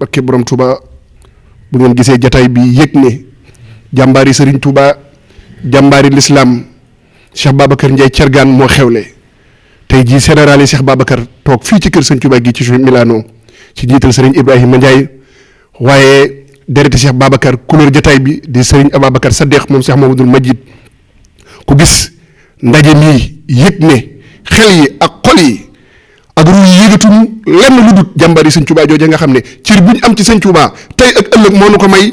Bakke borom Touba bu ngeen gisee jataay bi yëg ne jàmbaari Serigne Touba jàmbaari l'islam Cheikh Babacar Ndiaye Thiergane moo xewle tey jii général yi Cheikh Babacar toog fii ci kër Serigne Touba gi ci Milano ci jiital Serigne Ibrahima Ndiaye waaye dereti Cheikh Babacar couleur jataay bi di Serigne Ababacar Saddeq moom Cheikh Mamadou Majid ku gis ndaje mii yëg ne xel yi ak xol yi ak ru yi yëgatuñu lenn lu dut jàmbari Sëñ Tuubaa jooje nga xam ne cër bu ñu am ci Sëñ Tuubaa tey ak ëllëg moo nu ko may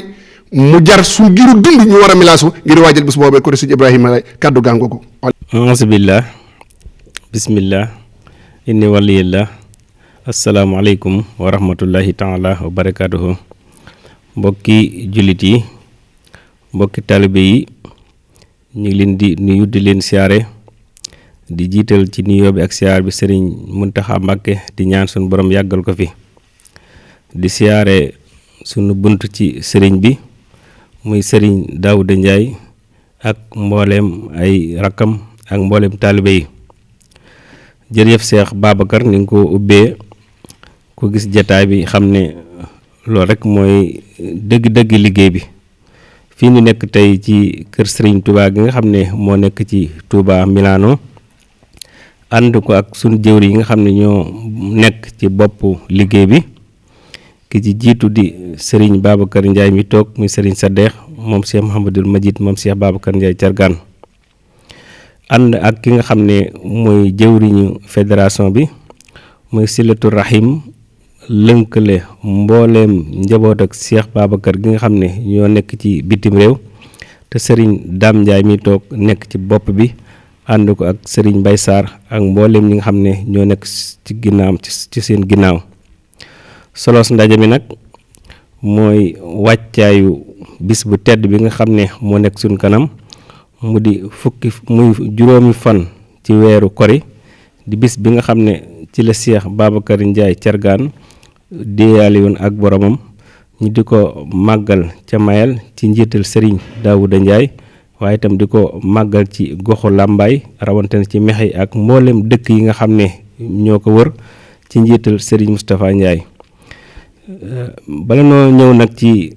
mu jar suñ giru dund ñu war a milaasu ngir waajal bés boobee ko Sëñ Ibrahima lay kàddu gàngo ko auzubillah bismillah inni waliyillah asalaamaaleykum wa rahmatullahi taala wa barakatuhu mbokki jullit yi mbokki taalibe yi ñu ngi leen di nuyu di leen siyaare di jiital ci nuyoo bi ak siyaar bi sëriñ Muntaxa Mbàkke di ñaan suñu borom yàggal ko fi di siyaare sunu bunt ci sëriñ bi muy sëriñ Daawuda Njaay ak mbooleem ay rakkam ak mbooleem taalibe yi jërëjëf Cheikh Babacar ni nga ko ubbee ku gis jataay bi xam ne loolu rek mooy dëgg-dëgg liggéey bi fii ñu nekk tey ci kër sëriñ Touba gi nga xam ne moo nekk ci Touba Milano ànd ko ak sunu jëwri yi nga xam ne ñoo nekk ci boppu liggéey bi ki ci jiitu di Serigne Babacar Ndiaye mi toog muy Serigne Saddeq moom Cheikh Mouhamadul Majid moom Cheikh Babacar Ndiaye Thiergane ànd ak ki nga xam ne mooy jëwriñu fédération bi muy Silatu Rahim lënkale mbooleem njaboot ak Cheikh Babacar gi nga xam ne ñoo nekk ci bitim réew te Serigne Dame Ndiaye mi toog nekk ci bopp bi ànd ko ak Serigne Mbaye Sarr ak mbooleem ñi nga xam ne ñoo nekk ci ginnaaw ci seen ginnaaw solos ndaje mi nag mooy wàccaayu bis bu tedd bi nga xam ne moo nekk suñ kanam mu di muy juróomi fan ci weeru kori di bis bi nga xam ne ci la Cheikh Babacar Ndiaye Thiergane déeyaale woon ak boromam ñu di ko màggal ca Mayel ci njiital Serigne Daouda Ndiaye waaye itam di ko màggal ci goxu Lambaay rawatina ci Mexe ak mboolem dëkk yi nga xam ne ñoo ko wër ci njiital Serigne Moustapha Ndiaye bala noo ñëw nag ci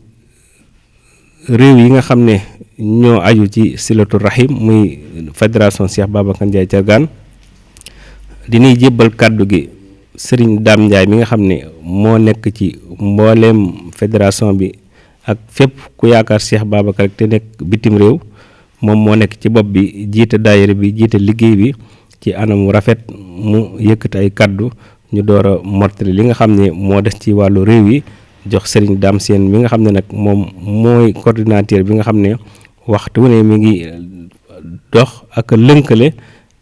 réew yi nga xam ne ñoo aju ci Silatu Rahim muy fédération Cheikh Babacar Ndiaye Thiergane dinay jébbal kàddu gi Serigne Dame Ndiaye mi nga xam ne moo nekk ci mbooleem fédération bi ak fépp ku yaakaar Cheikh Babacar te nekk bitim réew moom moo nekk ci bopp bi jiite daayira bi jiite liggéey bi ci anam rafet mu yëkkati ay kàddu ñu door a mottali li nga xam ne moo des ci wàllu réew yi jox Serigne Dame Sène mi nga xam ne nag moom mooy coordinateur bi nga xam ne waxtu ne mi ngi dox ak lënkale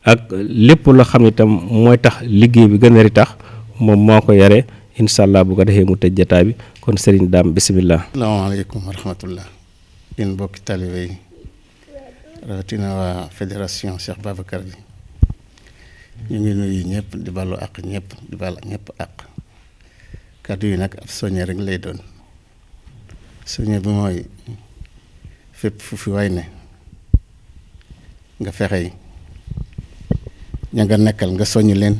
ak lépp loo xam ne itam mooy tax liggéey bi gën a ri tax moom moo ko yare incha allah bu ko defee mu tëj jataa bi kon Serigne Dame bisimilah. asalaamaaleykum wa rahmatullah yéen mbokki taalibe yi rawatina waa fédération Cheikh Babacar bi ñu ngi nuyu ñëpp di balu àq ñëpp di bal ñëpp àq kàddu yi nag ab soññe rek lay doon soññe bi mooy fépp fu fi waay ne nga fexey ña nga nekkal nga soññ leen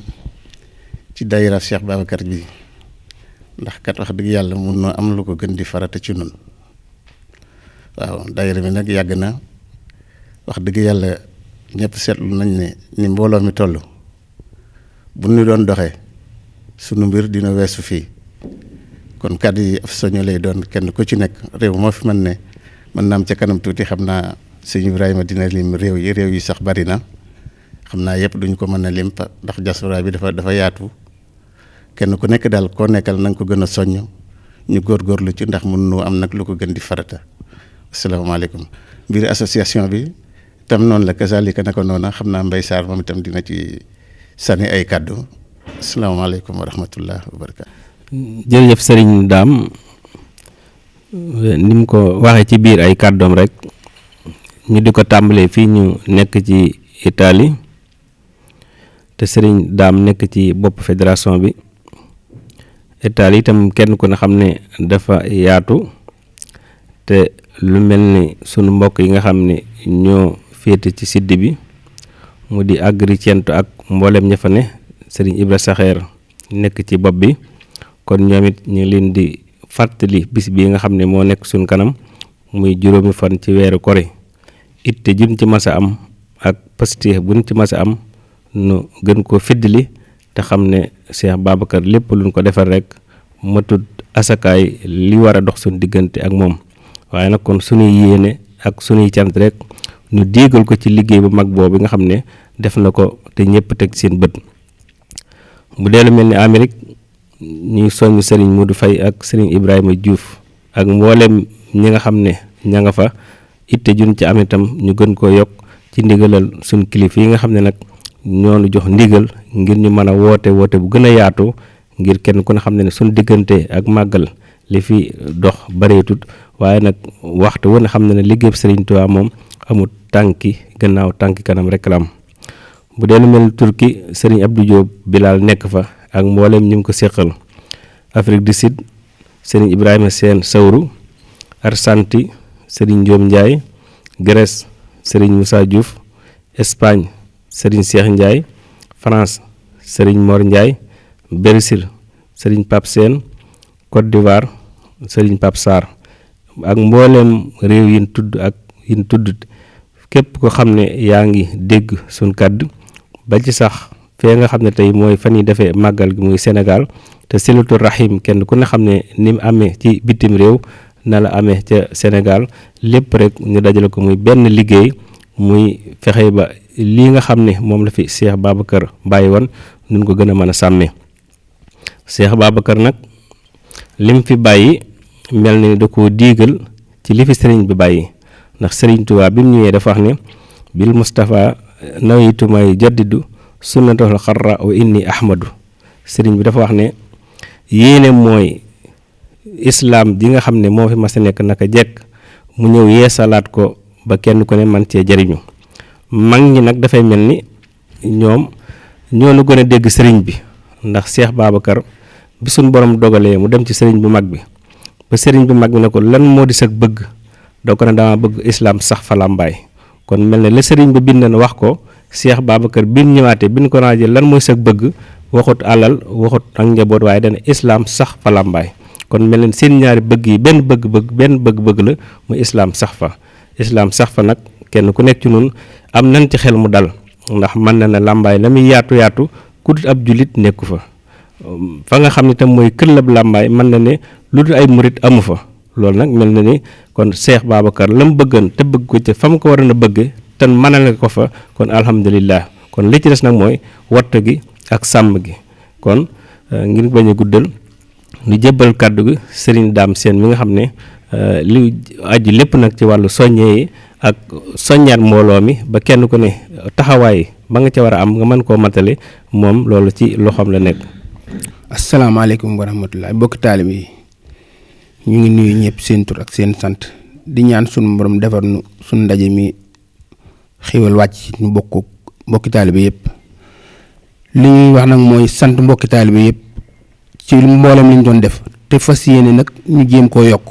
ci daayira Cheikh Babacar bi ndax kat wax dëgg yàlla mun noo am lu ko gën di farata ci nun waaw daayira bi nag yàgg na wax dëgg yàlla ñëpp seetlu nañ ne ni mbooloo mi toll bu ñu doon doxee sunu mbir dina weesu fii kon kàddu yi af soñu lay doon kenn ku ci nekk réew moo fi mën ne mën naa am ca kanam tuuti xam naa sëñ Ibrahima dina lim réew yi sax bari na xam naa yëpp duñ ko mën a lim ndax diaspora bi dafa yaatu kenn ku nekk daal koo nekkal na nga ko gën a soññ ñu góorgóorlu ci ndax mun nu am nag lu ko gën di farata asalaamaaleykum. mbir association bi tam noonu la kazalika naka noona xam naa Mbaye Sarr moom itam dina ci sànni ay kàddu asalaamaaleykum wa rahmatullah wa barakaatu. jërëjëf sëriñ Dame ni mu ko waxee ci biir ay kàddoom rek ñu di ko tàmbalee fii ñu nekk ci Italie te sëriñ Dame nekk ci bopp fédération bi Italie itam kenn ku ne xam ne dafa yaatu te lu mel ni sunu mbokk yi nga xam ne ñoo féete ci sidd bi mu di Agrigento ak mboolem ña fa ne sëriñ Ibra Saxeer nekk ci bopp bi kon ñoom it ñu leen di fàttali bis bi nga xam ne moo nekk suñ kanam muy juróomi fan ci weeru kore itte jun ci mas a am ak pastéef buñ ci mas a am nu gën koo fiddali te xam ne Cheikh Babacar lépp luñ ko defal rek matut asakaay li war a dox suñ diggante ak moom waaye nag kon suñuy yéene ak suñuy cant rek ñu diigal ko ci liggéey bu mag boobu nga xam ne def na ko te ñëpp teg seen bët bu dee lu mel ni Amérique ñuy soññ Serigne Modou Faye ak Serigne Ibrahima Diouf ak mboolem ñi nga xam ne ña nga fa itte jun ci am itam ñu gën koo yokk ci ndigalal suñ kilifa yi nga xam ne nag ñoonu jox ndigal ngir ñu mën a woote bu gën a yaatu ngir kenn ku ne xam ne suñ diggante ak màggal li fi dox bareetut waaye nag waxtu wu ne xam ne liggéey Serigne Touba moom amul tànki gannaaw tànki kanam rek la am bu dee lu mel ni Turquie Serigne Abdou Diop Bilal nekk fa ak mboolem ñu ngi ko séqal Afrique du Sud Serigne Ibrahima Sène Sawru Arsanti Serigne Diom Ndiaye Grèce Serigne Moussa Diouf Espagne Serigne Cheikh Ndiaye France Serigne Mor Ndiaye Brésil Serigne Pape Sène Côte d'Ivoire Serigne Pape Sarr ak mboolem réew yin tudd ak yin tudd képp ko xam ne yaa ngi dégg suñ kàddu ba ci sax fee nga xam ne tey mooy fan yi defee màggal gi muy Sénégal te silatu rahim kenn ku ne xam ne ni mu amee ci bitim réew na la amee ca Sénégal lépp rek ñu dajale ko muy benn liggéey muy fexe ba lii nga xam ne moom la fi Cheikh Babacar bàyyi woon nun ko gën a mën a sàmmee Cheikh Babacar nag lim fi bàyyi mel ni da koo diigal ci li fi sëriñ bi bàyyi ndax sëriñ Tuubaa bi mu ñëwee dafa wax ne bil Mustafa nawaytu may jaddidu sunnatul xarra wa inni ahmadu sëriñ bi dafa wax ne yéene mooy islaam ji nga xam ne moo fi mas a nekk naka jekk mu ñëw yeesalaat ko ba kenn ku ne man cee jariñu mag ñi nag dafay mel ni ñoom ñoo nu gën a dégg sëriñ bi ndax Cheikh Babacar bi suñ borom dogalee mu dem ci sëriñ bu mag bi ba sëriñ bu mag bi ne ko lan moo di sag bëgg doo ko ne dama bëgg islaam sax fa làmbaay kon mel ne la sëriñ ba bind na wax ko Cheikh Babacar bi ñu ñëwaatee bi ñu ko raajee lan mooy sag bëgg waxut alal waxut ak njaboot waaye dana islaam sax fa làmbaay kon mel ne seen ñaari bëgg yi benn bëgg-bëgg la muy islaam sax fa nag kenn ku nekk ci nun am nañ ci xel mu dal ndax mën na ne làmbaay la muy yaatu ku dul ab jullit nekku fa nga xam ne tam mooy këllab làmbaay mën na ne lu dul ay murit amu fa loolu nag mel na ni kon Cheikh Babacar la mu bëggan te bëgg ko ca fa mu ko waroon a bëgge te mënal ko fa kon alhamdulillah kon li ci des nag mooy wattu gi ak sàmm gi kon ngir bañ a guddal lu jébbal kàddu gi Serigne Dame Sène mi nga xam ne li aju lépp nag ci wàllu soññee yi ak soññaat mbooloo mi ba kenn ku ne taxawaay ba nga ca war a am nga mën koo matale moom loolu ci loxoom la nekk. asalaamaaleykum wa rahmatulah mbokki taalib yi ñu ngi nuyu ñëpp seen tur ak seen sant di ñaan sunu borom defar nu sunu ndaje mi xéwal wàcc ñu bokk mbokki taalibe yëpp. li ñuy wax nag mooy sant mbokki taalibe yëpp ci mboolem li ñu doon def te fas yéene nag ñu jéem koo yokk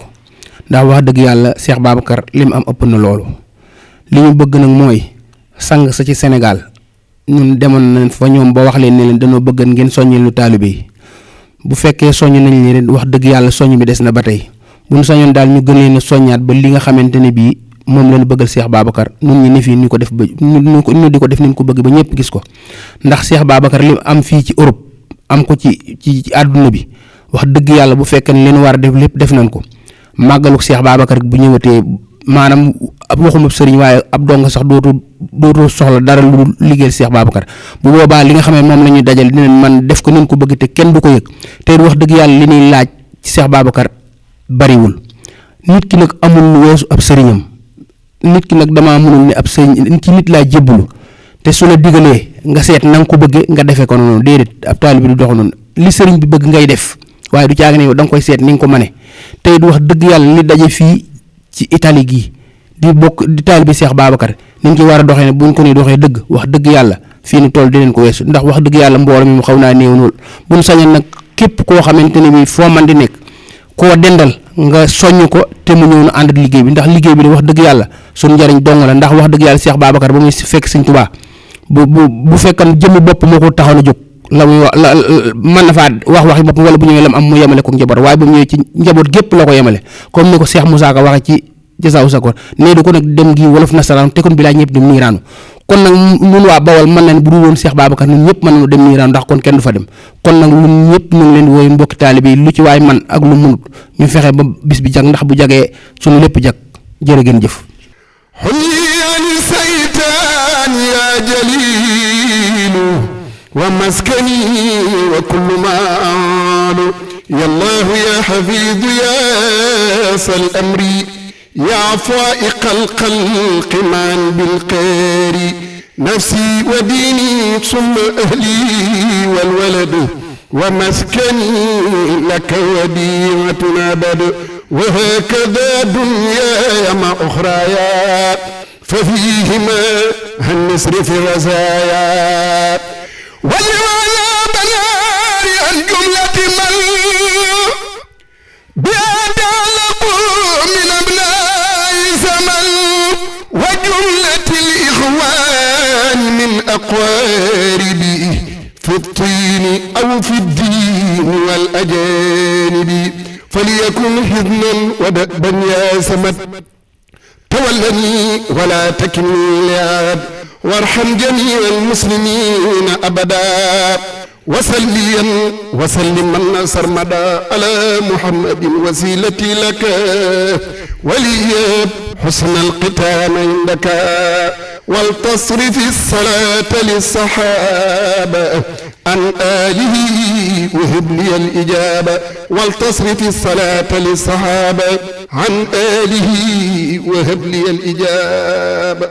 ndax wax dëgg yàlla Cheikh Babacar li mu am ëpp na loolu. li ñu bëgg nag mooy sang sa ci Sénégal ñun demoon nañ fa ñoom ba wax leen ne leen dañoo bëgg ngeen soññil lu taalibe yi bu fekkee soññ nañ leen wax dëgg yàlla soññ bi des na ba tey bu ñu sañoon daal ñu gën leen a soññaat ba li nga xamante ne bii moom lañu bëggal Cheikh Babacar nun ñi ne fii ñu ko def ba ñu di ko def ni ñu ko bëgg ba ñëpp gis ko ndax Cheikh Babacar li am fii ci Europe am ko ci àdduna bi wax dëgg yàlla bu fekkee ne leen war a def lépp def nañ ko màggaluk Cheikh Babacar bu ñëwatee maanaam ab waxuma sëriñ waaye ab dong sax dootu soxla dara lu liggéeyal Cheikh Babacar bu boobaa li nga xam ne moom la ñuy dajal dinañ man def ko nañ ko bëgg te kenn du ko yëg te wax dëgg yàlla li ñuy laaj ci Cheikh Babacar bariwul nit ki nag amul lu weesu ab sëriñam nit ki nag damaa mënul ne ab sëriñ ci nit laa jébbalu te su la digalee nga seet na nga ko bëggee nga defee ko noonu déedéet ab taalibe bi du dox noonu li sëriñ bi bëgg ngay def waaye du caag ne yow da nga koy seet ni nga ko mëne te it wax dëgg yàlla li daje fii ci Italie gii di bokk di taalibe Cheikh Babacar ni ñu ci war a doxee ne buñ ko ni doxee dëgg wax dëgg yàlla fii ni toll dinañ ko weesu ndax wax dëgg yàlla mbooloo mi mu xaw naa néew lool buñ sañoon nag képp koo xamante ne bii foo man di nekk koo dendal nga soññ ko te mu ñëw na ànd liggéey bi ndax liggéey bi de wax dëgg yàlla suñu njariñ dong la ndax wax dëgg yàlla Cheikh Babacar ba muy fekk Sëñ Tuubaa bu fekkan jëmmi bopp moo ko taxaw na jóg la muy wax la mën na faa waxi bopp wala bu ñëwee lam am mu yemale ko njaboot waaye bu mu ñëwee ci njaboot gépp la ko yemale comme ni ko Cheikh Moussa Ka waxe ci jasaaw sa ko nee du ko nag dem gi wolof nasaraan te kon bi laa ñëpp dem niiraanu kon nag ñun waa Bawol mën nañ bu dul woon Cheikh Babacar ñun ñëpp mën nañu dem niiraanu ndax kon kenn du fa dem kon nag ñun ñëpp ñu ngi leen di wooyu mbokki taalibe yi lu ci waay man ak lu munut ñu fexe ba bis bi jag ndax bu jagee suñu lépp jag jërë ngeen jëf xuliyani saytaan ya jalilu wa maskani wa kullu maalu yallahu ya xafidu ya sal amri يا فائق الخلق من بالخير نفسي وديني ثم أهلي والولد ومسكني لك وديعتنا بد وهكذا دنياي مع أخرايا ففيهما النسر في الرزايا والرواية بنار الجملة من من أبناء زمن وجملة الإخوان من أقواربي في الطين أو في الدين والأجانب فليكن حزنا ودأبا يا سمد تولني ولا تكلني لعاد وارحم جميع المسلمين أبدا وسليا وسلم من سرمدا على محمد وسيلتي لك ولي حسن الختام عندك ولتصرف الصلاة للصحابة عن آله وهب لي الإجابة ولتصرف الصلاة للصحابة عن آله وهب لي الإجابة.